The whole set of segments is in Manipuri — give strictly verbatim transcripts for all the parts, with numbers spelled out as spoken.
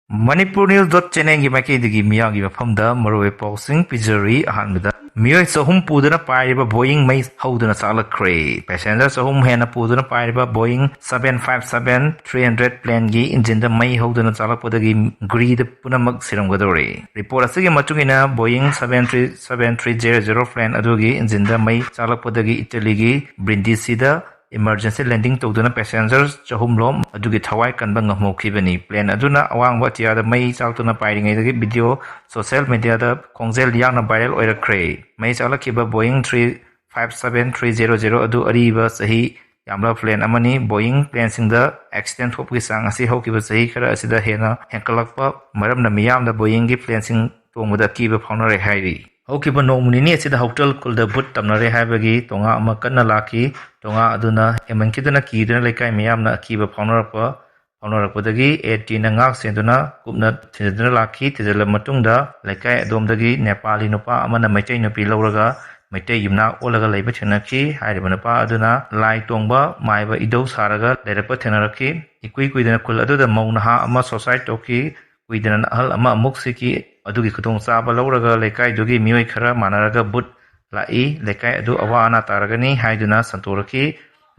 Manipur News dot channelꯒꯤ ꯃꯥꯏꯀꯩꯗꯒꯤ ꯃꯤꯌꯥꯝꯒꯤ ꯃꯐꯝꯗ ꯃꯔꯨꯑꯣꯏꯕ ꯄꯥꯎꯁꯤꯡ ꯄꯤꯖꯔꯤ꯫ ꯑꯍꯥꯟꯕꯗ, ꯃꯤꯑꯣꯏ ꯆꯍꯨꯝ ꯄꯨꯗꯨꯅ ꯄꯥꯏꯔꯤꯕ Boeing ꯃꯩ ꯍꯧꯗꯨꯅ ꯆꯥꯛꯂꯛꯈ꯭ꯔꯦ꯫ Passenger ꯆꯍꯨꯝ ꯍꯦꯟꯅ ꯄꯨꯗꯨꯅ ꯄꯥꯏꯔꯤꯕ Boeing seven five seven three hundred planeꯒꯤ engineꯗ ꯃꯩ ꯍꯧꯗꯨꯅ ꯆꯥꯛꯂꯛꯄꯗꯒꯤ ꯒ꯭ꯔꯤꯗ ꯄꯨꯝꯅꯃꯛ ꯁꯤꯔꯝꯒꯗꯧꯔꯦ꯫ Report ꯑꯁꯤꯒꯤ ꯃꯇꯨꯡ ꯏꯟꯅ, Boeing seven three seven three zero zero plane ꯑꯗꯨꯒꯤ engineꯗ ꯃꯩ ꯆꯥꯛꯂꯛꯄꯗꯒꯤ ꯏꯇꯂꯤꯒꯤ ꯕ꯭ꯔꯤꯟꯗꯤꯁꯤꯗ emergency landing ꯇꯧꯗꯨꯅ passenger ꯆꯍꯨꯝ ꯂꯣꯝ ꯑꯗꯨꯒꯤ ꯊꯋꯥꯏ ꯀꯟꯕ ꯉꯝꯍꯧꯈꯤꯕꯅꯤ꯫ Plane ꯑꯗꯨꯅ ꯑꯋꯥꯡꯕ ꯑꯇꯤꯌꯥꯗ ꯃꯩ ꯆꯥꯛꯇꯨꯅ ꯄꯥꯏꯔꯤꯉꯩꯗꯒꯤ video social mediaꯗ ꯈꯣꯡꯖꯦꯜ ꯌꯥꯡꯅ viral ꯑꯣꯏꯔꯛꯈ꯭ꯔꯦ꯫ ꯃꯩ ꯆꯥꯛꯂꯛꯈꯤꯕ Boeing three five seven three zero zero ꯑꯗꯨ ꯑꯔꯤꯕ, ꯆꯍꯤ ꯌꯥꯝꯂꯕ plane ꯑꯃꯅꯤ꯫ Boeing planeꯁꯤꯡꯗ accident ꯊꯣꯛꯄꯒꯤ ꯆꯥꯡ ꯑꯁꯤ ꯍꯧꯈꯤꯕ ꯆꯍꯤ ꯈꯔ ꯑꯁꯤꯗ ꯍꯦꯟꯅ ꯍꯦꯟꯒꯠꯂꯛꯄ ꯃꯔꯝꯅ ꯃꯤꯌꯥꯝꯅ Boeingꯒꯤ planeꯁꯤꯡ ꯇꯣꯡꯕꯗ ꯑꯀꯤꯕ ꯐꯥꯎꯅꯔꯦ ꯍꯥꯏꯔꯤ꯫ ꯍꯧꯈꯤꯕ ꯅꯣꯡꯃ ꯅꯤꯅꯤ ꯑꯁꯤꯗ ꯍꯣꯇꯦꯜ ꯈꯨꯜꯗ ꯚꯨꯠ ꯇꯝꯅꯔꯦ ꯍꯥꯏꯕꯒꯤ ꯇꯣꯉꯥ ꯑꯃ ꯀꯟꯅ ꯂꯥꯛꯈꯤ꯫ ꯇꯣꯉꯥ ꯑꯗꯨꯅ ꯍꯦꯟꯃꯟꯈꯤꯗꯨꯅ ꯀꯤꯗꯨꯅ ꯂꯩꯀꯥꯏ ꯃꯤꯌꯥꯝꯅ ꯑꯀꯤꯕ ꯐꯥꯎꯅꯔꯛꯄ, ꯐꯥꯎꯅꯔꯛꯄꯗꯒꯤ ATꯅ ꯉꯥꯛ ꯁꯦꯟꯗꯨꯅ ꯀꯨꯞꯅ ꯊꯤꯖꯤꯟꯗꯨꯅ ꯂꯥꯛꯈꯤ꯫ ꯊꯤꯖꯤꯜꯂꯕ ꯃꯇꯨꯡꯗ ꯂꯩꯀꯥꯏ ꯑꯗꯣꯝꯗꯒꯤ ꯅꯦꯄꯥꯂꯤ ꯅꯨꯄꯥ ꯑꯃꯅ ꯃꯩꯇꯩ ꯅꯨꯄꯤ ꯂꯧꯔꯒ ꯃꯩꯇꯩ ꯌꯨꯝꯅꯥꯛ ꯑꯣꯜꯂꯒ ꯂꯩꯕ ꯊꯦꯡꯅꯈꯤ꯫ ꯍꯥꯏꯔꯤꯕ ꯅꯨꯄꯥ ꯑꯗꯨꯅ ꯂꯥꯏ ꯇꯣꯡꯕ ꯃꯥꯏꯕ ꯏꯙꯧ ꯁꯥꯔꯒ ꯂꯩꯔꯛꯄ ꯊꯦꯡꯅꯔꯛꯈꯤ꯫ ꯏꯀꯨꯏ ꯀꯨꯏꯗꯅ ꯈꯨꯜ ꯑꯗꯨꯗ ꯃꯧ ꯅꯍꯥ ꯑꯃ suicide ꯇꯧꯈꯤ꯫ ꯀꯨꯏꯗꯅ ꯑꯍꯜ ꯑꯃ ꯑꯃꯨꯛ ꯁꯤꯈꯤ꯫ ꯑꯗꯨꯒꯤ ꯈꯨꯗꯣꯡꯆꯥꯕ ꯂꯧꯔꯒ ꯂꯩꯀꯥꯏꯗꯨꯒꯤ ꯃꯤꯑꯣꯏ ꯈꯔ ꯃꯥꯟꯅꯔꯒ ꯚꯨꯠ ꯂꯥꯛꯏ, ꯂꯩꯀꯥꯏ ꯑꯗꯨ ꯑꯋꯥ ꯑꯅꯥ ꯇꯥꯔꯒꯅꯤ ꯍꯥꯏꯗꯨꯅ ꯁꯟꯗꯣꯔꯛꯈꯤ꯫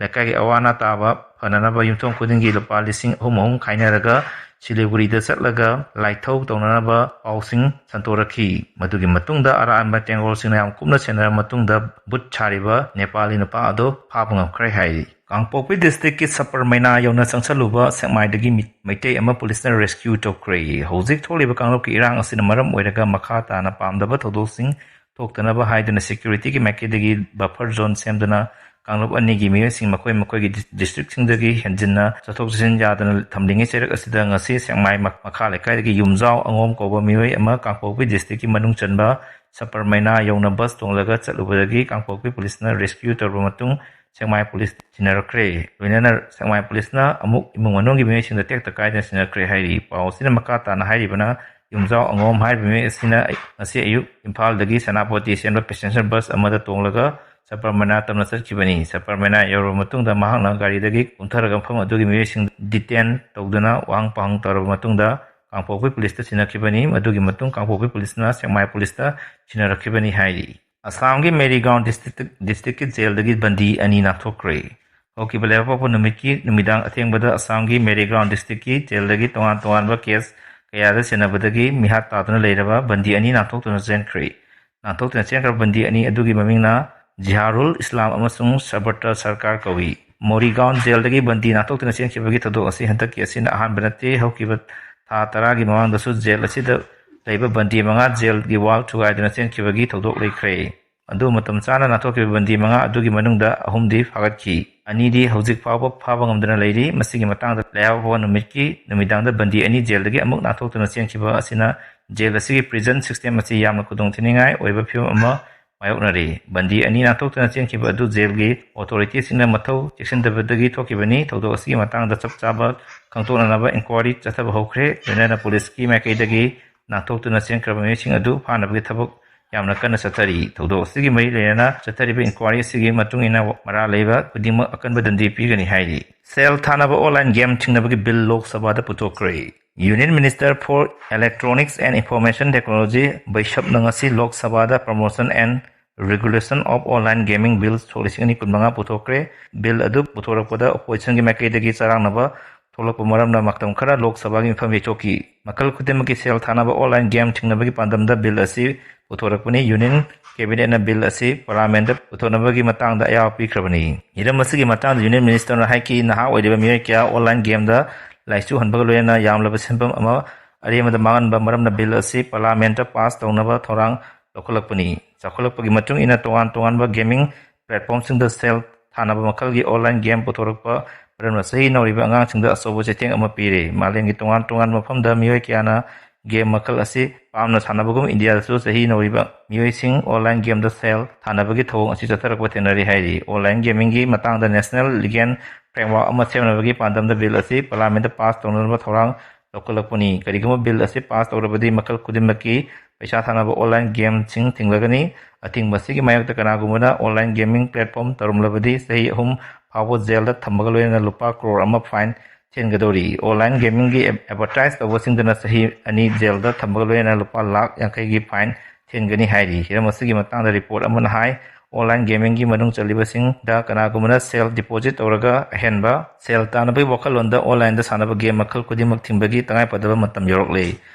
ꯂꯩꯀꯥꯏꯒꯤ ꯑꯋꯥ ꯑꯅꯥ ꯇꯥꯕ ꯐꯅꯅꯕ ꯌꯨꯝꯊꯣꯡ ꯈꯨꯗꯤꯡꯒꯤ ꯂꯨꯄꯥ ꯂꯤꯁꯤꯡ ꯑꯍꯨꯝ ꯑꯍꯨꯝ ꯈꯥꯏꯅꯔꯒ ꯁꯤꯂꯤꯒꯨꯔꯤꯗ ꯆꯠꯂꯒ ꯂꯥꯏꯊꯧ ꯇꯧꯅꯅꯕ ꯄꯥꯎꯁꯤꯡ ꯁꯟꯗꯣꯔꯛꯈꯤ꯫ ꯃꯗꯨꯒꯤ ꯃꯇꯨꯡꯗ ꯑꯔꯥꯟꯕ ꯇꯦꯡꯒꯣꯜꯁꯤꯡꯅ ꯌꯥꯝ ꯀꯨꯞꯅ ꯁꯦꯟꯅꯔꯕ ꯃꯇꯨꯡꯗ ꯚꯨꯠ ꯁꯥꯔꯤꯕ ꯅꯦꯄꯥꯂꯤ ꯅꯨꯄꯥ ꯑꯗꯨ ꯐꯥꯕ ꯉꯝꯈ꯭ꯔꯦ ꯍꯥꯏꯔꯤ꯫ ꯀꯥꯡꯄꯣꯛꯄꯤ districtꯀꯤ ꯁꯄꯔ ꯃꯩꯅꯥ ꯌꯧꯅ ꯆꯪꯁꯜꯂꯨꯕ ꯁꯦꯛꯃꯥꯏꯗꯒꯤ ꯃꯤ-, ꯃꯩꯇꯩ ꯑꯃ ꯄꯨꯂꯤꯁꯅ rescue ꯇꯧꯈ꯭ꯔꯦ꯫ ꯍꯧꯖꯤꯛ ꯊꯣꯛꯂꯤꯕ ꯀꯥꯡꯂꯨꯞꯀꯤ ꯏꯔꯥꯡ ꯑꯁꯤꯅ ꯃꯔꯝ ꯑꯣꯏꯔꯒ ꯃꯈꯥ ꯇꯥꯅ ꯄꯥꯝꯗꯕ ꯊꯧꯗꯣꯛꯁꯤꯡ ꯊꯣꯛꯇꯅꯕ ꯍꯥꯏꯗꯨꯅ securityꯒꯤ ꯃꯥꯏꯀꯩꯗꯒꯤ buffer zone ꯁꯦꯝꯗꯨꯅ ꯀꯥꯡꯂꯨꯞ ꯑꯅꯤꯒꯤ ꯃꯤꯑꯣꯏꯁꯤꯡ ꯃꯈꯣꯏ ꯃꯈꯣꯏꯒꯤ dis-, districtꯁꯤꯡꯗꯒꯤ ꯍꯦꯟꯖꯤꯟꯅ ꯆꯠꯊꯣꯛ ꯆꯠꯁꯤꯟ ꯌꯥꯗꯅ ꯊꯝꯂꯤꯉꯩ ꯆꯩꯔꯛ ꯑꯁꯤꯗ ꯉꯁꯤ ꯁꯦꯛꯃꯥꯏ ꯃ-, ꯃꯈꯥ ꯂꯩꯀꯥꯏꯗꯒꯤ ꯌꯨꯝꯖꯥꯎ ꯑꯉꯣꯝ ꯀꯧꯕ ꯃꯤꯑꯣꯏ ꯑꯃ ꯀꯥꯡꯄꯣꯛꯄꯤ districtꯀꯤ ꯃꯅꯨꯡ ꯆꯟꯕ ꯁꯄꯔ ꯃꯩꯅꯥ ꯌꯧꯅ bus ꯇꯣꯡꯂꯒ ꯆꯠꯂꯨꯕꯗꯒꯤ ꯀꯥꯡꯄꯣꯛꯄꯤ ꯄꯨꯂꯤꯁꯅ rescue ꯇꯧꯔꯕ ꯃꯇꯨꯡ ꯁꯦꯛꯃꯥꯏ ꯄꯨꯂꯤꯁ ꯊꯤꯟꯅꯔꯛꯈ꯭ꯔꯦ꯫ ꯂꯣꯏꯅꯅ ꯁꯦꯛꯃꯥꯏ ꯄꯨꯂꯤꯁꯅ ꯑꯃꯨꯛ ꯏꯃꯨꯡ ꯃꯅꯨꯡꯒꯤ ꯃꯤꯑꯣꯏꯁꯤꯡꯗ ꯇꯦꯛꯇ ꯀꯥꯏꯗꯅ ꯊꯤꯟꯅꯔꯛꯈ꯭ꯔꯦ ꯍꯥꯏꯔꯤ꯫ ꯄꯥꯎ ꯑꯁꯤꯅ ꯃꯈꯥ ꯇꯥꯅ ꯍꯥꯏꯔꯤꯕꯅ, ꯌꯨꯝꯖꯥꯎ ꯑꯉꯣꯝ ꯍꯥꯏꯔꯤꯕ ꯃꯤꯑꯣꯏ ꯑꯁꯤꯅ ꯉꯁꯤ ꯑꯌꯨꯛ ꯏꯝꯐꯥꯜꯗꯒꯤ ꯁꯦꯅꯥꯄꯇꯤ ꯆꯦꯟꯕ passenger bus ꯑꯃꯗ ꯇꯣꯡꯂꯒ ꯁꯄꯔ ꯃꯩꯅꯥ ꯇꯝꯅ ꯆꯠꯈꯤꯕꯅꯤ꯫ ꯁꯄꯔ ꯃꯩꯅꯥ ꯌꯧꯔꯕ ꯃꯇꯨꯡꯗ ꯃꯍꯥꯛꯅ ꯒꯥꯔꯤꯗꯒꯤ ꯀꯨꯝꯊꯔꯒ ꯃꯐꯝ ꯑꯗꯨꯒꯤ ꯃꯤꯑꯣꯏꯁꯤꯡ detain ꯇꯧꯗꯨꯅ ꯋꯥꯍꯪ ꯄꯥꯎꯍꯪ ꯇꯧꯔꯕ ꯃꯇꯨꯡꯗ ꯀꯥꯡꯄꯣꯛꯄꯤ ꯄꯨꯂꯤꯁꯇ ꯁꯤꯟꯅꯈꯤꯕꯅꯤ꯫ ꯃꯗꯨꯒꯤ ꯃꯇꯨꯡ ꯀꯥꯡꯄꯣꯛꯄꯤ ꯄꯨꯂꯤꯁꯅ ꯁꯦꯛꯃꯥꯏ ꯄꯨꯂꯤꯁꯇ ꯁꯤꯟꯅꯔꯛꯈꯤꯕꯅꯤ ꯍꯥꯏꯔꯤ꯫ ꯑꯁꯥꯝꯒꯤ ꯃꯦꯔꯤꯒꯥꯎꯟ ꯗꯤꯁꯇ꯭ꯔꯤꯛ, ꯗꯤꯁꯇ꯭ꯔꯤꯛꯀꯤ ꯖꯦꯜꯗꯒꯤ ꯕꯟꯗꯤ ꯑꯅꯤ ꯅꯥꯟꯊꯣꯛꯈ꯭ꯔꯦ꯫ ꯍꯧꯈꯤꯕ ꯂꯩꯕꯥꯛꯄꯣꯛꯄ ꯅꯨꯃꯤꯠꯀꯤ ꯅꯨꯃꯤꯗꯥꯡ ꯑꯊꯦꯡꯕꯗ ꯑꯁꯥꯝꯒꯤ ꯃꯦꯔꯤꯒꯥꯎꯟ ꯗꯤꯁꯇ꯭ꯔꯤꯛꯀꯤ ꯖꯦꯜꯗꯒꯤ ꯇꯣꯉꯥꯟ ꯇꯣꯉꯥꯟꯕ ꯀꯦꯁ ꯀꯌꯥꯗ ꯁꯦꯟꯅꯕꯗꯒꯤ ꯃꯤꯍꯥꯠ ꯇꯥꯗꯨꯅ ꯂꯩꯔꯕ ꯕꯟꯗꯤ ꯑꯅꯤ ꯅꯥꯟꯊꯣꯛꯇꯨꯅ ꯆꯦꯟꯈ꯭ꯔꯦ꯫ ꯅꯥꯟꯊꯣꯛꯇꯨꯅ ꯆꯦꯟꯈ꯭ꯔꯕ ꯕꯟꯗꯤ ꯑꯅꯤ ꯑꯗꯨꯒꯤ ꯃꯃꯤꯡꯅ ꯖꯤꯍꯥꯔꯨꯜ ꯏꯁꯂꯥꯝ ꯑꯃꯁꯨꯡ ꯁꯕꯔꯇ ꯁꯔꯀꯥꯔ ꯀꯧꯏ꯫ ꯃꯣꯔꯤꯒꯥꯎꯟ ꯖꯦꯜꯗꯒꯤ ꯕꯟꯗꯤ ꯅꯥꯟꯊꯣꯛꯇꯨꯅ ꯆꯦꯟꯈꯤꯕꯒꯤ ꯊꯧꯗꯣꯛ ꯑꯁꯤ ꯍꯟꯗꯛꯀꯤ ꯑꯁꯤꯅ ꯑꯍꯥꯟꯕ ꯅꯠꯇꯦ꯫ ꯍꯧꯈꯤꯕ ꯊꯥ ꯇꯔꯥꯒꯤ ꯃꯃꯥꯡꯗꯁꯨ ꯖꯦꯜ ꯑꯁꯤꯗ ꯂꯩꯕ ꯕꯟꯗꯤ ꯃꯉꯥ ꯖꯦꯜꯒꯤ ꯋꯥꯜ ꯊꯨꯒꯥꯏꯗꯨꯅ ꯆꯦꯟꯈꯤꯕꯒꯤ ꯊꯧꯗꯣꯛ ꯂꯩꯈ꯭ꯔꯦ꯫ ꯑꯗꯨ ꯃꯇꯝ ꯆꯥꯅ ꯅꯥꯟꯊꯣꯛꯈꯤꯕ ꯕꯟꯗꯤ ꯃꯉꯥ ꯑꯗꯨꯒꯤ ꯃꯅꯨꯡꯗ ꯑꯍꯨꯝꯗꯤ ꯐꯥꯒꯠꯈꯤ꯫ ꯑꯅꯤꯗꯤ ꯍꯧꯖꯤꯛ ꯐꯥꯎꯕ ꯐꯥꯕ ꯉꯝꯗꯅ ꯂꯩꯔꯤ꯫ ꯃꯁꯤꯒꯤ ꯃꯇꯥꯡꯗ ꯂꯩꯕꯥꯛꯄꯣꯛꯄ ꯅꯨꯃꯤꯠꯀꯤ ꯅꯨꯃꯤꯗꯥꯡꯗ ꯕꯟꯗꯤ ꯑꯅꯤ ꯖꯦꯜꯗꯒꯤ ꯑꯃꯨꯛ ꯅꯥꯟꯊꯣꯛꯇꯨꯅ ꯆꯦꯟꯈꯤꯕ ꯑꯁꯤꯅ ꯖꯦꯜ ꯑꯁꯤꯒꯤ ꯄ꯭ꯔꯤꯖꯟ ꯁꯤꯁꯇꯦꯝ ꯑꯁꯤ ꯌꯥꯝꯅ ꯈꯨꯗꯣꯡꯊꯤꯅꯤꯡꯉꯥꯏ ꯑꯣꯏꯕ ꯐꯤꯕꯝ ꯑꯃ ꯃꯥꯌꯣꯛꯅꯔꯤ꯫ ꯕꯟꯗꯤ ꯑꯅꯤ ꯅꯥꯟꯊꯣꯛꯇꯨꯅ ꯆꯦꯟꯈꯤꯕ ꯑꯗꯨ ꯖꯦꯜꯒꯤ ꯑꯣꯊꯣꯔꯤꯇꯤꯁꯤꯡꯅ ꯃꯊꯧ ꯆꯦꯛꯁꯤꯟꯗꯕꯗꯒꯤ ꯊꯣꯛꯈꯤꯕꯅꯤ꯫ ꯊꯧꯗꯣꯛ ꯑꯁꯤꯒꯤ ꯃꯇꯥꯡꯗ ꯆꯞ ꯆꯥꯕ ꯈꯪꯗꯣꯛꯅꯅꯕ ꯏꯟꯀ꯭ꯋꯥꯔꯤ ꯆꯠꯊꯕ ꯍꯧꯈ꯭ꯔꯦ꯫ ꯂꯣꯏꯅꯅ ꯄꯨꯂꯤꯁꯀꯤ ꯃꯥꯏꯀꯩꯗꯒꯤ ꯅꯥꯟꯊꯣꯛꯇꯨꯅ ꯆꯦꯟꯈ꯭ꯔꯕ ꯃꯤꯑꯣꯏꯁꯤꯡ ꯑꯗꯨ ꯐꯥꯅꯕꯒꯤ ꯊꯕꯛ ꯌꯥꯝꯅ ꯀꯟꯅ ꯆꯠꯊꯔꯤ꯫ ꯊꯧꯗꯣꯛ ꯑꯁꯤꯒꯤ ꯃꯔꯤ ꯂꯩꯅꯅ ꯆꯠꯊꯔꯤꯕ ꯏꯟꯀ꯭ꯋꯥꯔꯤ ꯑꯁꯤꯒꯤ ꯃꯇꯨꯡ ꯏꯟꯅ ꯃꯔꯥꯜ ꯂꯩꯕ ꯈꯨꯗꯤꯡꯃꯛ ꯑꯀꯟꯕ ꯗꯟꯗꯤ ꯄꯤꯒꯅꯤ ꯍꯥꯏꯔꯤ꯫ ꯁꯦꯜ ꯊꯥꯅꯕ ꯑꯣꯟꯂꯥꯏꯟ ꯒꯦꯝ ꯊꯤꯡꯅꯕꯒꯤ ꯕꯤꯜ ꯂꯣꯛ ꯁꯚꯥꯗ ꯄꯨꯊꯣꯛꯈ꯭ꯔꯦ꯫ Union Minister for Electronics and Information Technology ꯕꯩꯁꯞꯅ ꯉꯁꯤ ꯂꯣꯛ ꯁꯚꯥꯗ Promotion and Regulation of Online Gaming Bill ꯁꯣꯛ ꯂꯤꯁꯤꯡ ꯑꯅꯤ ꯀꯨꯟꯃꯉꯥ ꯄꯨꯊꯣꯛꯈ꯭ꯔꯦ꯫ ꯕꯤꯜ ꯑꯗꯨ ꯄꯨꯊꯣꯔꯛꯄꯗ ꯑꯣꯄꯣꯖꯤꯁꯟꯒꯤ ꯃꯥꯏꯀꯩꯗꯒꯤ ꯆꯔꯥꯡꯅꯕ ꯊꯣꯛꯂꯛꯄ ꯃꯔꯝꯅ ꯃꯇꯝ ꯈꯔ ꯂꯣꯛ ꯁꯚꯥꯒꯤ ꯃꯤꯐꯝ ꯌꯩꯊꯣꯛꯈꯤ꯫ ꯃꯈꯜ ꯈꯨꯗꯤꯡꯃꯛꯀꯤ ꯁꯦꯜ ꯊꯥꯅꯕ ꯑꯣꯟꯂꯥꯏꯟ ꯒꯦꯝ ꯊꯤꯡꯅꯕꯒꯤ ꯄꯥꯟꯗꯝꯗ ꯕꯤꯜ ꯑꯁꯤ ꯄꯨꯊꯣꯔꯛꯄꯅꯤ꯫ ꯌꯨꯅꯤꯌꯟ ꯀꯦꯕꯤꯅꯦꯠꯅ ꯕꯤꯜ ꯑꯁꯤ ꯄꯥꯔꯂꯤꯌꯥꯃꯦꯟꯠꯇ ꯄꯨꯊꯣꯛꯅꯕꯒꯤ ꯃꯇꯥꯡꯗ ꯑꯌꯥꯕ ꯄꯤꯈ꯭ꯔꯕꯅꯤ꯫ ꯍꯤꯔꯝ ꯑꯁꯤꯒꯤ ꯃꯇꯥꯡꯗ ꯌꯨꯅꯤꯌꯟ ꯃꯤꯅꯤꯁꯇꯔꯅ ꯍꯥꯏꯈꯤ, ꯅꯍꯥ ꯑꯣꯏꯔꯤꯕ ꯃꯤꯑꯣꯏ ꯀꯌꯥ ꯑꯣꯟꯂꯥꯏꯟ ꯒꯦꯝꯗ ꯂꯥꯏꯆꯨꯍꯟꯕꯒ ꯂꯣꯏꯅꯅ ꯌꯥꯝꯂꯕ ꯁꯦꯟꯐꯝ ꯑꯃ ꯑꯔꯦꯝꯕꯗ ꯃꯥꯡꯍꯟꯕ ꯃꯔꯝꯅ ꯕꯤꯜ ꯑꯁꯤ ꯄꯥꯔꯂꯤꯌꯥꯃꯦꯟꯠꯇ ꯄꯥꯁ ꯇꯧꯅꯕ ꯊꯧꯔꯥꯡ ꯂꯧꯈꯠꯂꯛꯄꯅꯤ꯫ ꯆꯥꯎꯈꯠꯂꯛꯄꯒꯤ ꯃꯇꯨꯡ ꯏꯟꯅ ꯇꯣꯉꯥꯟ ꯇꯣꯉꯥꯟꯕ ꯒꯦꯃꯤꯡ ꯄ꯭ꯂꯦꯠꯐꯣꯝꯁꯤꯡꯗ ꯁꯦꯜ ꯊꯥꯅꯕ ꯃꯈꯜꯒꯤ ꯑꯣꯟꯂꯥꯏꯟ ꯒꯦꯝ ꯄꯨꯊꯣꯔꯛꯄ ꯃꯔꯝꯅ ꯆꯍꯤ ꯅꯧꯔꯤꯕ ꯑꯉꯥꯡꯁꯤꯡꯗ ꯑꯆꯧꯕ ꯆꯩꯊꯦꯡ ꯑꯃ ꯄꯤꯔꯦ꯫ ꯃꯥꯂꯦꯝꯒꯤ ꯇꯣꯉꯥꯟ ꯇꯣꯉꯥꯟꯕ ꯃꯐꯝꯗ ꯃꯤꯑꯣꯏ ꯀꯌꯥꯅ ꯒꯦꯝ ꯃꯈꯜ ꯑꯁꯤ ꯄꯥꯝꯅ ꯁꯥꯟꯅꯕꯒꯨꯝ ꯏꯟꯗꯤꯌꯥꯗꯁꯨ ꯆꯍꯤ ꯅꯧꯔꯤꯕ ꯃꯤꯑꯣꯏꯁꯤꯡ ꯑꯣꯟꯂꯥꯏꯟ ꯒꯦꯝꯗ ꯁꯦꯜ ꯊꯥꯅꯕꯒꯤ ꯊꯧꯑꯣꯡ ꯑꯁꯤ ꯆꯠꯊꯔꯛꯄ ꯊꯦꯡꯅꯔꯤ ꯍꯥꯏꯔꯤ꯫ ꯑꯣꯟꯂꯥꯏꯟ ꯒꯦꯃꯤꯡꯒꯤ ꯃꯇꯥꯡꯗ ꯅꯦꯁꯅꯦꯜ ꯂꯤꯒꯦꯜ ꯐ꯭ꯔꯦꯝꯋꯥꯔꯛ ꯑꯃ ꯁꯦꯝꯅꯕꯒꯤ ꯄꯥꯟꯗꯝꯗ ꯕꯤꯜ ꯑꯁꯤ ꯄꯥꯔꯂꯤꯌꯥꯃꯦꯟꯠꯇ ꯄꯥꯁ ꯇꯧꯅꯅꯕ ꯊꯧꯔꯥꯡ ꯂꯧꯈꯠꯂꯛꯄꯅꯤ꯫ ꯀꯔꯤꯒꯨꯝꯕ ꯕꯤꯜ ꯑꯁꯤ ꯄꯥꯁ ꯇꯧꯔꯕꯗꯤ ꯃꯈꯜ ꯈꯨꯗꯤꯡꯃꯛꯀꯤ ꯄꯩꯁꯥ ꯊꯥꯅꯕ ꯑꯣꯟꯂꯥꯏꯟ ꯒꯦꯝꯁꯤꯡ ꯊꯤꯡꯂꯒꯅꯤ꯫ ꯑꯊꯤꯡꯕ ꯑꯁꯤꯒꯤ ꯃꯥꯌꯣꯛꯇ ꯀꯅꯥꯒꯨꯝꯕꯅ ꯑꯣꯟꯂꯥꯏꯟ ꯒꯦꯃꯤꯡ ꯄ꯭ꯂꯦꯠꯐꯣꯝ ꯇꯧꯔꯝꯂꯕꯗꯤ ꯆꯍꯤ ꯑꯍꯨꯝ ꯐꯥꯎꯕ ꯖꯦꯜꯗ ꯊꯝꯕꯒ ꯂꯣꯏꯅꯅ ꯂꯨꯄꯥ ꯀ꯭ꯔꯣꯔ ꯑꯃ ꯐꯥꯏꯟ ꯊꯤꯍꯟꯒꯗꯧꯔꯤ꯫ ꯑꯣꯟꯂꯥꯏꯟ ꯒꯦꯃꯤꯡꯒꯤ ꯑꯦꯗꯚꯔꯇꯥꯏꯖ ꯇꯧꯕꯁꯤꯡꯗꯅ ꯆꯍꯤ ꯑꯅꯤ ꯖꯦꯜꯗ ꯊꯝꯕꯒ ꯂꯣꯏꯅꯅ ꯂꯨꯄꯥ ꯂꯥꯈ ꯌꯥꯡꯈꯩꯒꯤ ꯐꯥꯏꯟ ꯊꯤꯍꯟꯒꯅꯤ ꯍꯥꯏꯔꯤ꯫ ꯍꯤꯔꯝ ꯑꯁꯤꯒꯤ ꯃꯇꯥꯡꯗ ꯔꯤꯄꯣꯔꯠ ꯑꯃꯅ ꯍꯥꯏ, ꯑꯣꯟꯂꯥꯏꯟ ꯒꯦꯃꯤꯡꯒꯤ ꯃꯅꯨꯡ ꯆꯜꯂꯤꯕꯁꯤꯡꯗ ꯀꯅꯥꯒꯨꯝꯕꯅ ꯁꯦꯜ ꯗꯤꯄꯣꯖꯤꯠ ꯇꯧꯔꯒ ꯑꯍꯦꯟꯕ ꯁꯦꯜ ꯇꯥꯟꯅꯕꯒꯤ ꯋꯥꯈꯜꯂꯣꯟꯗ ꯑꯣꯟꯂꯥꯏꯟꯗ ꯁꯥꯟꯅꯕ ꯒꯦꯝ ꯃꯈꯜ ꯈꯨꯗꯤꯡꯃꯛ ꯊꯤꯡꯕꯒꯤ ꯇꯉꯥꯏꯐꯗꯕ ꯃꯇꯝ ꯌꯧꯔꯛꯂꯦ꯫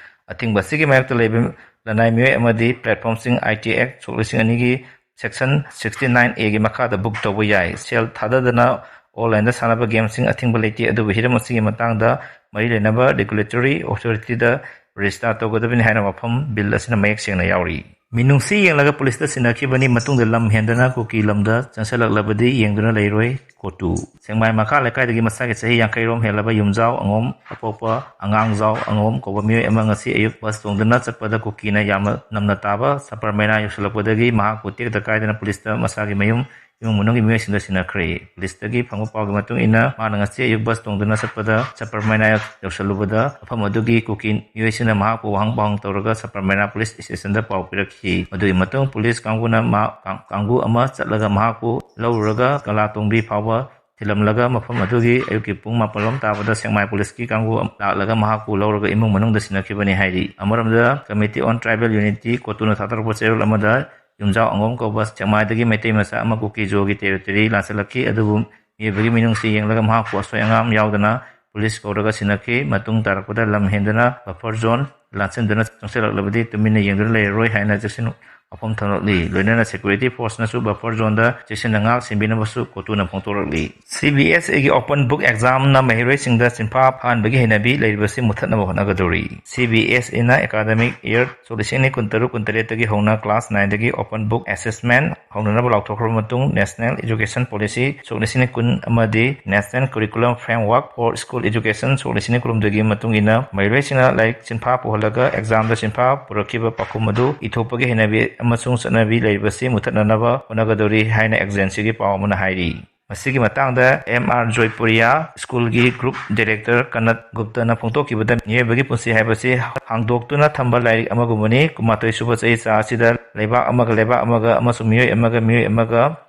ꯑꯊꯤꯡꯕ ꯑꯁꯤꯒꯤ ꯃꯥꯌꯣꯛꯇ ꯂꯩꯕ ꯂꯅꯥꯏ ꯃꯤꯑꯣꯏ ꯑꯃꯗꯤ ꯄ꯭ꯂꯦꯠꯐꯣꯝꯁꯤꯡ ꯑꯥꯏ ꯇꯤ ꯑꯦꯛ ꯁꯣꯛ ꯂꯤꯁꯤꯡ ꯑꯅꯤꯒꯤ ꯁꯦꯛꯁꯟ ꯁꯤꯛꯁꯇꯤ ꯅꯥꯏꯟ ꯑꯦꯒꯤ ꯃꯈꯥꯗ ꯕꯨꯛ ꯇꯧꯕ ꯌꯥꯏ꯫ ꯁꯦꯜ ꯊꯥꯗꯗꯅ ꯑꯣꯟꯂꯥꯏꯟꯗ ꯁꯥꯟꯅꯕ ꯒꯦꯝꯁꯤꯡ ꯑꯊꯤꯡꯕ ꯂꯩꯇꯦ, ꯑꯗꯨꯕꯨ ꯍꯤꯔꯝ ꯑꯁꯤꯒꯤ ꯃꯇꯥꯡꯗ ꯃꯔꯤ ꯂꯩꯅꯕ ꯔꯦꯒꯨꯂꯦꯇꯣꯔꯤ ꯑꯣꯊꯣꯔꯤꯇꯤꯗ ꯔꯦꯖꯤꯁꯇꯥꯔ ꯇꯧꯒꯗꯕꯅꯤ ꯍꯥꯏꯅ ꯋꯥꯐꯝ ꯕꯤꯜ ꯑꯁꯤꯅ ꯃꯌꯦꯛ ꯁꯦꯡꯅ ꯌꯥꯎꯔꯤ꯫ ꯃꯤꯅꯨꯡꯁꯤ ꯌꯦꯡꯂꯒ ꯄꯨꯂꯤꯁꯇ ꯁꯤꯟꯅꯈꯤꯕꯅꯤ꯫ ꯃꯇꯨꯡꯗ ꯂꯝ ꯍꯦꯟꯗꯅ ꯀꯨꯀꯤ ꯂꯝꯗ ꯆꯪꯁꯤꯜꯂꯛꯂꯕꯗꯤ ꯌꯦꯡꯗꯨꯅ ꯂꯩꯔꯣꯏ꯫ ꯀꯣꯇꯨ꯫ ꯁꯦꯛꯃꯥꯏ ꯃꯈꯥ ꯂꯩꯀꯥꯏꯗꯒꯤ ꯃꯁꯥꯒꯤ ꯆꯍꯤ ꯌꯥꯡꯈꯩ ꯔꯣꯝ ꯍꯦꯜꯂꯕ ꯌꯨꯝꯖꯥꯎ ꯑꯉꯣꯝ ꯑꯄꯣꯛꯄ ꯑꯉꯥꯡꯖꯥꯎ ꯑꯉꯣꯝ ꯀꯧꯕ ꯃꯤꯑꯣꯏ ꯑꯃ ꯉꯁꯤ ꯑꯌꯨꯛ ꯕꯁ ꯇꯣꯡꯗꯨꯅ ꯆꯠꯄꯗ ꯀꯨꯀꯤꯅ ꯌꯥꯝꯅ ꯅꯝꯅ ꯇꯥꯕ ꯁꯄꯔ ꯃꯩꯅꯥ ꯌꯧꯁꯤꯜꯂꯛꯄꯗꯒꯤ ꯃꯍꯥꯛꯄꯨ ꯇꯦꯛꯇ ꯀꯥꯏꯗꯅ ꯄꯨꯂꯤꯁꯇ ꯃꯁꯥꯒꯤ ꯃꯌꯨꯝ ꯏꯃꯨꯡ ꯃꯅꯨꯡꯒꯤ ꯃꯤꯑꯣꯏꯁꯤꯡꯗ ꯁꯤꯟꯅꯈ꯭ꯔꯦ꯫ ꯄꯨꯂꯤꯁꯇꯒꯤ ꯐꯪꯕ ꯄꯥꯎꯒꯤ ꯃꯇꯨꯡ ꯏꯟꯅ, ꯃꯥꯅ ꯉꯁꯤ ꯑꯌꯨꯛ ꯕꯁ ꯇꯣꯡꯗꯨꯅ ꯆꯠꯄꯗ ꯁꯄꯔ ꯃꯩꯅꯥ ꯌꯧꯁꯤꯜꯂꯨꯕꯗ ꯃꯐꯝ ꯑꯗꯨꯒꯤ ꯀꯨꯀꯤ ꯃꯤꯑꯣꯏꯁꯤꯡꯅ ꯃꯍꯥꯛꯄꯨ ꯋꯥꯍꯪ ꯄꯥꯎꯍꯪ ꯇꯧꯔꯒ ꯁꯄꯔ ꯃꯩꯅꯥ ꯄꯨꯂꯤꯁ ꯁ꯭ꯇꯦꯁꯟꯗ ꯄꯥꯎ ꯄꯤꯔꯛꯈꯤ꯫ ꯃꯗꯨꯒꯤ ꯃꯇꯨꯡ ꯄꯨꯂꯤꯁ ꯀꯥꯡꯕꯨꯅ ꯃꯍꯥꯛ, ꯀꯥꯡ-, ꯀꯥꯡꯕꯨ ꯑꯃ ꯆꯠꯂꯒ ꯃꯍꯥꯛꯄꯨ ꯂꯧꯔꯨꯔꯒ ꯀꯂꯥꯇꯣꯡꯕꯤ ꯐꯥꯎꯕ ꯊꯤꯜꯂꯝꯂꯒ ꯃꯐꯝ ꯑꯗꯨꯒꯤ ꯑꯌꯨꯛꯀꯤ ꯄꯨꯡ ꯃꯥꯄꯜ ꯔꯣꯝ ꯇꯥꯕꯗ ꯁꯦꯛꯃꯥꯏ ꯄꯨꯂꯤꯁꯀꯤ ꯀꯥꯡꯕꯨ ꯂꯥꯛꯂꯒ ꯃꯍꯥꯛꯄꯨ ꯂꯧꯔꯒ ꯏꯃꯨꯡ ꯃꯅꯨꯡꯗ ꯁꯤꯟꯅꯈꯤꯕꯅꯤ ꯍꯥꯏꯔꯤ꯫ ꯑꯃꯔꯣꯝꯗ, Committee on Tribal Unity, ꯀꯣꯇꯨꯅ ꯊꯥꯗꯣꯔꯛꯄ ꯆꯦꯔꯣꯜ ꯑꯃꯗ, ꯌꯨꯝꯖꯥꯎ ꯑꯉꯣꯝ ꯀꯧꯕ ꯁꯦꯛꯃꯥꯏꯗꯒꯤ ꯃꯩꯇꯩ ꯃꯆꯥ ꯑꯃ ꯀꯨꯀꯤ ꯖꯣꯒꯤ ꯇꯦꯔꯤꯇꯣꯔꯤ ꯂꯥꯟꯁꯤꯜꯂꯛꯈꯤ, ꯑꯗꯨꯕꯨ ꯃꯤꯑꯣꯏꯕꯒꯤ ꯃꯤꯅꯨꯡꯁꯤ ꯌꯦꯡꯂꯒ ꯃꯍꯥꯛꯄꯨ ꯑꯁꯣꯏ ꯑꯉꯥꯝ ꯌꯥꯎꯗꯅ ꯄꯨꯂꯤꯁ ꯀꯧꯔꯒ ꯁꯤꯟꯅꯈꯤ꯫ ꯃꯇꯨꯡ ꯇꯥꯔꯛꯄꯗ ꯂꯝ ꯍꯦꯟꯗꯨꯅ ꯕꯐꯔ ꯖꯣꯟ ꯂꯥꯟꯁꯤꯟꯗꯨꯅ ꯆꯪꯁꯤꯜꯂꯛꯂꯕꯗꯤ ꯇꯨꯃꯤꯟꯅ ꯌꯦꯡꯗꯨꯅ ꯂꯩꯔꯔꯣꯏ ꯍꯥꯏꯅ ꯆꯦꯛꯁꯤꯟ ꯋꯥꯐꯝ ꯊꯝꯂꯛꯂꯤ꯫ ꯂꯣꯏꯅꯅ ꯁꯦꯀ꯭ꯌꯨꯔꯤꯇꯤ ꯐꯣꯔꯁꯅꯁꯨ ꯕꯐꯔ ꯖꯣꯟꯗ ꯆꯦꯛꯁꯤꯟꯅ ꯉꯥꯛ ꯁꯦꯟꯕꯤꯅꯕꯁꯨ ꯀꯣꯇꯨꯅ ꯐꯣꯡꯗꯣꯔꯛꯂꯤ꯫ ꯁꯤ ꯕꯤ ꯑꯦꯁ ꯏꯒꯤ ꯑꯣꯄꯟ ꯕꯨꯛ ꯑꯦꯛꯖꯥꯝꯅ ꯃꯍꯩꯔꯣꯏꯁꯤꯡꯗ ꯆꯤꯟꯐꯥ ꯐꯍꯟꯕꯒꯤ ꯍꯩꯅꯕꯤ ꯂꯩꯔꯤꯕꯁꯤ ꯃꯨꯊꯠꯅꯕ ꯍꯣꯠꯅꯒꯗꯧꯔꯤ꯫ ꯁꯤ ꯕꯤ ꯑꯦꯁ ꯏꯅ ꯑꯦꯀꯥꯗꯃꯤꯛ ꯏꯌꯔ ꯁꯣꯛ ꯂꯤꯁꯤꯡ ꯑꯅꯤ ꯀꯨꯟꯇꯔꯨꯛ ꯀꯨꯟꯇꯔꯦꯠꯇꯒꯤ ꯍꯧꯅ ꯀ꯭ꯂꯥꯁ ꯅꯥꯏꯟꯗꯒꯤ ꯑꯣꯄꯟ ꯕꯨꯛ ꯑꯦꯁꯦꯁꯃꯦꯟ ꯍꯧꯅꯅꯕ ꯂꯥꯎꯊꯣꯛꯈ꯭ꯔꯕ ꯃꯇꯨꯡ, National Education Policy ꯁꯣꯛ ꯂꯤꯁꯤꯡ ꯑꯅꯤ ꯀꯨꯟ ꯑꯃꯗꯤ National Curriculum Framework for School Education ꯁꯣꯛ ꯂꯤꯁꯤꯡ ꯑꯅꯤ ꯀꯨꯟꯍꯨꯝꯗꯣꯏꯒꯤ ꯃꯇꯨꯡ ꯏꯟꯅ, ꯃꯍꯩꯔꯣꯏꯁꯤꯡꯅ ꯂꯥꯏꯔꯤꯛ ꯆꯤꯟꯐꯥ ꯄꯨꯍꯜꯂꯒ ꯑꯦꯛꯖꯥꯝꯗ ꯆꯤꯟꯐꯥ ꯄꯨꯔꯛꯈꯤꯕ ꯄꯥꯎꯈꯨꯝ ꯑꯗꯨ ꯏꯊꯣꯛꯄꯒꯤ ꯍꯩꯅꯕꯤ ꯑꯃꯁꯨꯡ ꯆꯠꯅꯕꯤ ꯂꯩꯔꯤꯕꯁꯤ ꯃꯨꯊꯠꯅꯅꯕ ꯍꯣꯠꯅꯒꯗꯧꯔꯤ ꯍꯥꯏꯅ ꯑꯦꯛꯖꯦꯟꯁꯤꯒꯤ ꯄꯥꯎ ꯑꯃꯅ ꯍꯥꯏꯔꯤ꯫ ꯃꯁꯤꯒꯤ ꯃꯇꯥꯡꯗ ꯑꯦꯝ ꯑꯥꯔ ꯖꯣꯏꯄꯨꯔꯤꯌꯥ ꯁ꯭ꯀꯨꯜꯒꯤ ꯒ꯭ꯔꯨꯞ ꯗꯤꯔꯦꯛꯇꯔ ꯀꯅꯠ ꯒꯨꯞꯇꯅ ꯐꯣꯡꯗꯣꯛꯈꯤꯕꯗ, ꯃꯤꯑꯣꯏꯕꯒꯤ ꯄꯨꯟꯁꯤ ꯍꯥꯏꯕꯁꯤ ꯍꯥꯡꯗꯣꯛꯇꯨꯅ ꯊꯝꯕ ꯂꯥꯏꯔꯤꯛ ꯑꯃꯒꯨꯝꯕꯅꯤ꯫ ꯀꯨꯟꯃꯥꯊꯣꯏ ꯁꯨꯕ ꯆꯍꯤꯆꯥ ꯑꯁꯤꯗ ꯂꯩꯕꯥꯛ ꯑꯃꯒ ꯂꯩꯕꯥꯛ ꯑꯃꯒ ꯑꯃꯁꯨꯡ ꯃꯤꯑꯣꯏ ꯑꯃꯒ ꯃꯤꯑꯣꯏ ꯑꯃꯒ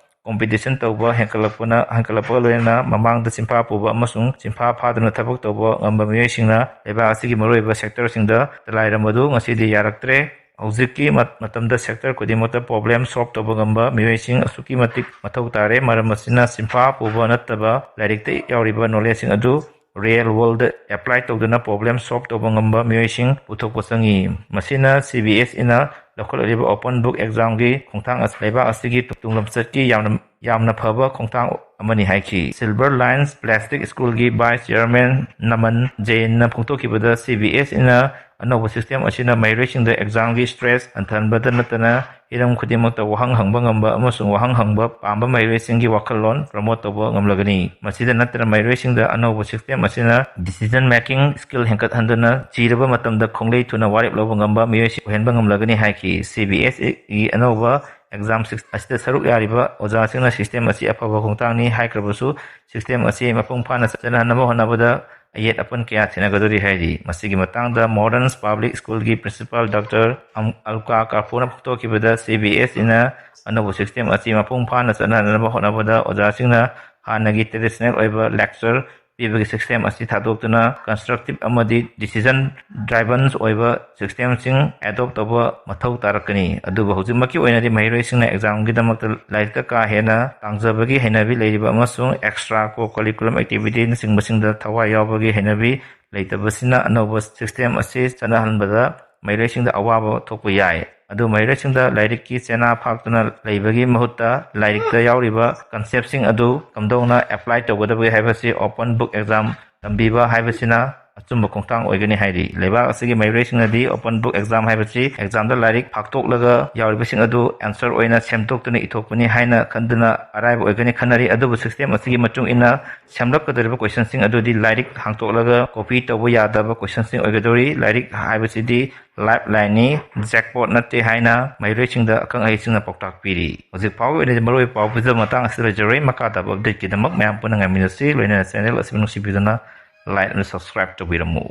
ꯀꯣꯝꯄꯤꯇꯤꯁꯟ ꯇꯧꯕ ꯍꯦꯟꯒꯠꯂꯛꯄꯅ ꯍꯦꯟꯒꯠꯂꯛꯄꯒ ꯂꯣꯏꯅꯅ ꯃꯃꯥꯡꯗ ꯆꯤꯟꯐꯥ ꯄꯨꯕ ꯑꯃꯁꯨꯡ ꯆꯤꯟꯐꯥ ꯐꯥꯗꯨꯅ ꯊꯕꯛ ꯇꯧꯕ ꯉꯝꯕ ꯃꯤꯑꯣꯏꯁꯤꯡꯅ ꯂꯩꯕꯥꯛ ꯑꯁꯤꯒꯤ ꯃꯔꯨꯑꯣꯏꯕ ꯁꯦꯛꯇꯔꯁꯤꯡꯗ ꯆꯂꯥꯏꯔꯝꯕꯗꯨ ꯉꯁꯤꯗꯤ ꯌꯥꯔꯛꯇ꯭ꯔꯦ꯫ ꯍꯧꯖꯤꯛꯀꯤ ꯃꯇꯝꯗ ꯁꯦꯛꯇꯔ ꯈꯨꯗꯤꯡꯃꯛꯇ ꯄ꯭ꯔꯣꯕ꯭ꯂꯦꯝ ꯁꯣꯜꯕ ꯇꯧꯕ ꯉꯝꯕ ꯃꯤꯑꯣꯏꯁꯤꯡ ꯑꯁꯨꯛꯀꯤ ꯃꯇꯤꯛ ꯃꯊꯧ ꯇꯥꯔꯦ꯫ ꯃꯔꯝ ꯑꯁꯤꯅ ꯆꯤꯟꯐꯥ ꯄꯨꯕ ꯅꯠꯇꯕ ꯂꯥꯏꯔꯤꯛꯇ ꯌꯥꯎꯔꯤꯕ ꯅꯣꯂꯦꯖꯁꯤꯡ ꯑꯗꯨ ꯔꯤꯌꯦꯜ ꯋꯥꯔꯜꯗ ꯑꯦꯄ꯭ꯂꯥꯏ ꯇꯧꯗꯨꯅ ꯄ꯭ꯔꯣꯕ꯭ꯂꯦꯝ ꯁꯣꯜꯕ ꯇꯧꯕ ꯉꯝꯕ ꯃꯤꯑꯣꯏꯁꯤꯡ ꯄꯨꯊꯣꯛꯄ ꯆꯪꯏ꯫ ꯃꯁꯤꯅ ꯁꯤ ꯕꯤ ꯑꯦꯁ ꯏꯅ ꯂꯧꯈꯠꯂꯛꯂꯤꯕ ꯑꯣꯄꯟ ꯕꯨꯛ ꯑꯦꯛꯖꯥꯝꯒꯤ ꯈꯣꯡꯊꯥꯡ ꯑꯁꯤ ꯂꯩꯕꯥꯛ ꯑꯁꯤꯒꯤ ꯇꯨꯡꯂꯝꯆꯠꯀꯤ ꯌꯥꯝꯅ ꯌꯥꯝꯅ ꯐꯕ ꯈꯣꯡꯊꯥꯡ ꯑꯃꯅꯤ ꯍꯥꯏꯈꯤ꯫ ꯁꯤꯜꯚꯔ ꯂꯥꯏꯟꯁ ꯄ꯭ꯂꯥꯁꯇꯤꯛ ꯁ꯭ꯀꯨꯜꯒꯤ ꯚꯥꯏꯁ ꯆꯤꯌꯔꯃꯦꯟ ꯅꯃꯟ ꯖꯦꯟꯅ ꯐꯣꯡꯗꯣꯛꯈꯤꯕꯗ ꯁꯤ ꯕꯤ ꯑꯦꯁ ꯏꯅ ꯑꯅꯧꯕ ꯁꯤꯁꯇꯦꯝ ꯑꯁꯤꯅ ꯃꯍꯩꯔꯣꯏꯁꯤꯡꯗ ꯑꯦꯛꯖꯥꯝꯒꯤ ꯁ꯭ꯇ꯭ꯔꯦꯁ ꯍꯟꯊꯍꯟꯕꯗ ꯅꯠꯇꯅ ꯍꯤꯔꯝ ꯈꯨꯗꯤꯡꯃꯛꯇ ꯋꯥꯍꯪ ꯍꯪꯕ ꯉꯝꯕ ꯑꯃꯁꯨꯡ ꯋꯥꯍꯪ ꯍꯪꯕ ꯄꯥꯝꯕ ꯃꯍꯩꯔꯣꯏꯁꯤꯡꯒꯤ ꯋꯥꯈꯜꯂꯣꯟ ꯄ꯭ꯔꯃꯣꯠ ꯇꯧꯕ ꯉꯝꯂꯒꯅꯤ꯫ ꯃꯁꯤꯗ ꯅꯠꯇꯅ ꯃꯍꯩꯔꯣꯏꯁꯤꯡꯗ ꯑꯅꯧꯕ ꯁꯤꯁꯇꯦꯝ ꯑꯁꯤꯅ ꯗꯤꯁꯤꯖꯟ ꯃꯦꯀꯤꯡ ꯁ꯭ꯀꯤꯜ ꯍꯦꯟꯒꯠꯍꯟꯗꯨꯅ ꯆꯤꯔꯕ ꯃꯇꯝꯗ ꯈꯣꯡꯂꯩ ꯊꯨꯅ ꯋꯥꯔꯦꯞ ꯂꯧꯕ ꯉꯝꯕ ꯃꯤꯑꯣꯏꯁꯤꯡ ꯑꯣꯏꯍꯟꯕ ꯉꯝꯂꯒꯅꯤ ꯍꯥꯏꯈꯤ꯫ ꯁꯤ ꯕꯤ ꯑꯦꯁ ꯏꯒꯤ ꯑꯅꯧꯕ ꯑꯦꯛꯖꯥꯝ ꯑꯁꯤꯗ ꯁꯔꯨꯛ ꯌꯥꯔꯤꯕ ꯑꯣꯖꯥꯁꯤꯡꯅ ꯁꯤꯁꯇꯦꯝ ꯑꯁꯤ ꯑꯐꯕ ꯈꯣꯡꯊꯥꯡꯅꯤ ꯍꯥꯏꯈ꯭ꯔꯕꯁꯨ ꯁꯤꯁꯇꯦꯝ ꯑꯁꯤ ꯃꯄꯨꯡ ꯐꯥꯅ ꯆꯠꯅꯍꯟꯅꯕ ꯍꯣꯠꯅꯕꯗ ꯑꯌꯦꯠ ꯑꯄꯟ ꯀꯌꯥ ꯊꯦꯡꯅꯒꯗꯧꯔꯤ ꯍꯥꯏꯔꯤ꯫ ꯃꯁꯤꯒꯤ ꯃꯇꯥꯡꯗ ꯃꯣꯗꯔꯟꯁ ꯄꯕ꯭ꯂꯤꯛ ꯁ꯭ꯀꯨꯜꯒꯤ ꯄ꯭ꯔꯤꯟꯁꯤꯄꯥꯜ ꯗꯥꯛꯇꯔ ꯑꯝ-, ꯑꯜꯀꯥ ꯀꯥꯔꯐꯣꯅ ꯐꯣꯡꯗꯣꯛꯈꯤꯕꯗ ꯁꯤ ꯕꯤ ꯑꯦꯁ ꯏꯅ ꯑꯅꯧꯕ ꯁꯤꯁꯇꯦꯝ ꯑꯁꯤ ꯃꯄꯨꯡ ꯐꯥꯅ ꯆꯠꯅꯍꯟꯅꯕ ꯍꯣꯠꯅꯕꯗ ꯑꯣꯖꯥꯁꯤꯡꯅ ꯍꯥꯟꯅꯒꯤ ꯇ꯭ꯔꯦꯗꯤꯁꯅꯦꯜ ꯑꯣꯏꯕ ꯂꯦꯛꯆꯔ ꯄꯤꯕꯒꯤ ꯁꯤꯁꯇꯦꯝ ꯑꯁꯤ ꯊꯥꯗꯣꯛꯇꯨꯅ ꯀꯟꯁꯇ꯭ꯔꯛꯇꯤꯞ ꯑꯃꯗꯤ ꯗꯤꯁꯤꯖꯟ ꯗ꯭ꯔꯥꯏꯚꯟꯁ ꯑꯣꯏꯕ ꯁꯤꯁꯇꯦꯝꯁꯤꯡ ꯑꯦꯗꯣꯞ ꯇꯧꯕ ꯃꯊꯧ ꯇꯥꯔꯛꯀꯅꯤ꯫ ꯑꯗꯨꯕꯨ ꯍꯧꯖꯤꯛꯃꯛꯀꯤ ꯑꯣꯏꯅꯗꯤ ꯃꯍꯩꯔꯣꯏꯁꯤꯡꯅ ꯑꯦꯛꯖꯥꯝꯒꯤꯗꯃꯛꯇ ꯂꯥꯏꯔꯤꯛꯇ ꯀꯥ ꯍꯦꯟꯅ ꯇꯥꯡꯖꯕꯒꯤ ꯍꯩꯅꯕꯤ ꯂꯩꯔꯤꯕ ꯑꯃꯁꯨꯡ ꯑꯦꯛꯁꯇ꯭ꯔꯥ ꯀꯣ ꯀꯔꯤꯀꯨꯂꯝ ꯑꯦꯛꯇꯤꯚꯤꯇꯤꯅꯆꯤꯡꯕꯁꯤꯡꯗ ꯊꯋꯥꯏ ꯌꯥꯎꯕꯒꯤ ꯍꯩꯅꯕꯤ ꯂꯩꯇꯕꯁꯤꯅ ꯑꯅꯧꯕ ꯁꯤꯁꯇꯦꯝ ꯑꯁꯤ ꯆꯠꯅꯍꯟꯕꯗ ꯃꯍꯩꯔꯣꯏꯁꯤꯡꯗ ꯑꯋꯥꯕ ꯊꯣꯛꯄ ꯌꯥꯏ꯫ ꯑꯗꯨ ꯃꯍꯩꯔꯣꯏꯁꯤꯡꯗ ꯂꯥꯏꯔꯤꯛꯀꯤ ꯆꯦꯅꯥ ꯐꯥꯛꯇꯨꯅ ꯂꯩꯕꯒꯤ ꯃꯍꯨꯠꯇ ꯂꯥꯏꯔꯤꯛꯇ ꯌꯥꯎꯔꯤꯕ ꯀꯟꯁꯦꯞꯁꯤꯡ ꯑꯗꯨ ꯀꯝꯗꯧꯅ ꯑꯦꯄ꯭ꯂꯥꯏ ꯇꯧꯒꯗꯕꯒꯦ ꯍꯥꯏꯕꯁꯤ ꯑꯣꯄꯟ ꯕꯨꯛ ꯑꯦꯛꯖꯥꯝ ꯇꯝꯕꯤꯕ ꯍꯥꯏꯕꯁꯤꯅ ꯑꯆꯨꯝꯕ ꯈꯣꯡꯊꯥꯡ ꯑꯣꯏꯒꯅꯤ ꯍꯥꯏꯔꯤ꯫ ꯂꯩꯕꯥꯛ ꯑꯁꯤꯒꯤ ꯃꯍꯩꯔꯣꯏꯁꯤꯡꯅꯗꯤ ꯑꯣꯄꯟ ꯕꯨꯛ ꯑꯦꯛꯖꯥꯝ ꯍꯥꯏꯕꯁꯤ ꯑꯦꯛꯖꯥꯝꯗ ꯂꯥꯏꯔꯤꯛ ꯐꯥꯛꯇꯣꯛꯂꯒ ꯌꯥꯎꯔꯤꯕꯁꯤꯡ ꯑꯗꯨ ꯑꯦꯟꯁꯔ ꯑꯣꯏꯅ ꯁꯦꯝꯗꯣꯛꯇꯨꯅ ꯏꯊꯣꯛꯄꯅꯤ ꯍꯥꯏꯅ ꯈꯟꯗꯨꯅ ꯑꯔꯥꯏꯕ ꯑꯣꯏꯒꯅꯤ ꯈꯟꯅꯔꯤ꯫ ꯑꯗꯨꯕꯨ ꯁꯤꯁꯇꯦꯝ ꯑꯁꯤꯒꯤ ꯃꯇꯨꯡ ꯏꯟꯅ ꯁꯦꯝꯂꯛꯀꯗꯧꯔꯤꯕ ꯀꯣꯏꯁꯟꯁꯤꯡ ꯑꯗꯨꯗꯤ ꯂꯥꯏꯔꯤꯛ ꯍꯥꯡꯇꯣꯛꯂꯒ ꯀꯣꯄꯤ ꯇꯧꯕ ꯌꯥꯗꯕ ꯀꯣꯏꯁꯟꯁꯤꯡ ꯑꯣꯏꯒꯗꯧꯔꯤ꯫ ꯂꯥꯏꯔꯤꯛ ꯍꯥꯏꯕꯁꯤꯗꯤ ꯂꯥꯏꯐ ꯂꯥꯏꯟꯅꯤ, ꯖꯦꯛꯄꯣꯠ ꯅꯠꯇꯦ ꯍꯥꯏꯅ ꯃꯍꯩꯔꯣꯏꯁꯤꯡꯗ ꯑꯈꯪ ꯑꯍꯩꯁꯤꯡꯅ ꯄꯥꯎꯇꯥꯛ ꯄꯤꯔꯤ꯫ ꯍꯧꯖꯤꯛ ꯐꯥꯎꯒꯤ ꯑꯣꯏꯅꯗꯤ ꯃꯔꯨꯑꯣꯏꯕ ꯄꯥꯎ ꯄꯤꯖꯕ ꯃꯇꯥꯡ ꯑꯁꯤꯗ ꯂꯣꯏꯖꯔꯣꯏ꯫ ꯃꯈꯥ ꯇꯥꯕ ꯑꯞꯗꯦꯠꯀꯤꯗꯃꯛ ꯃꯌꯥꯝ ꯄꯨꯟꯅ ꯉꯥꯏꯃꯤꯟꯅꯁꯤ꯫ ꯂꯣꯏꯅꯅ ꯆꯦꯅꯦꯜ ꯑꯁꯤꯕꯨ ꯅꯨꯡꯁꯤꯕꯤꯗꯨꯅ ꯂꯥꯏꯛ ꯑꯃꯗꯤ ꯁꯕꯁꯀ꯭ꯔꯥꯏꯕ ꯇꯧꯕꯤꯔꯝꯃꯨ꯫